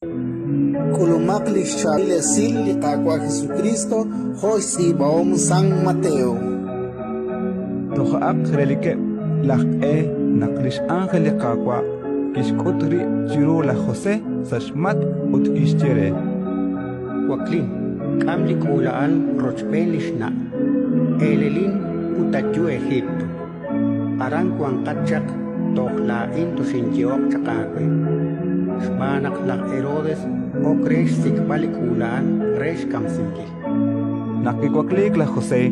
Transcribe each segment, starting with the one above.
K'ulumaq li xchaab'il esil li Qaawa' Jesukriist jo' xtz'iib'ahom San Mateo. Tojo'aq relikeb' laj q'e naq li x'ánjel li Qaawa' kixk'ut rib' chiru laj José sa' xmatk' ut kixye re: Waklin, k'am li k'uula'al rochb'een li xna', eelelin ut ayu Egipto. Aran wanqat chaq toj laa'in toxinyehoq chaq aawe, xb'aan naq laj Herodes ok re xsik'b'al li k'uula'al re xkamsinkil. Naq kiwakliik laj José,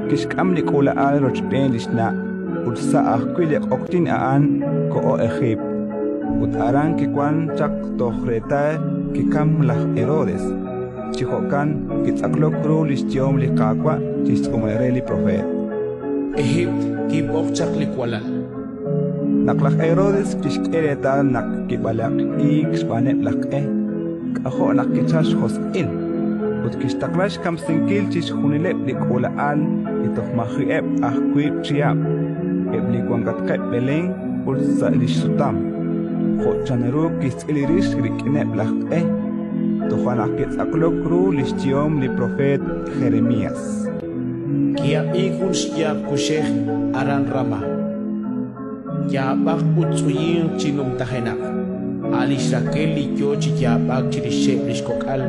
kixk'am li k'uula'al rochb'een li xna' ut sa' ajwi' li q'oqyink a'an koho Ejiipt. Ut aran kiwank chaq toj reetal kikamk laj Herodes. Chi jo'kan kitz'aqlok ru li xyehom li Qaawa' chi xtz'uumal re li propeet. Ejiipt kinb'oq chaq li walal. Naq laj Herodes kixk'e reetal naq kib'alaq'iik xb'aaneb' laj q'e, k'ajo' naq kichalk xjosq'il, ut kixtaqla xkamsinkil chixjunileb' li k'uula'al li toj maji'eb' aj wiib' chihab', eb' li wankatqeb' Belén ut sa' li xsutam, jo' chanru kixtz'il rix rik'ineb' laj q'e. Toja' naq kitz'aqlok ru li xyehom li propeet Jeremías. Ki'ab'iik jun xyaab' kuxej aran Ramá, yaab'ak ut tz'uyink chi numtajenaq, a' lix Rakel li yo chi yaab'ak chirixeb' li xkok'al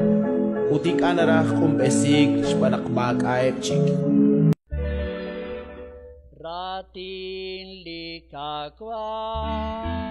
ut ink'a' naraj q'unb'esiik xb'aan naq maak'a'eb' chik. Raatin li Qaawa'.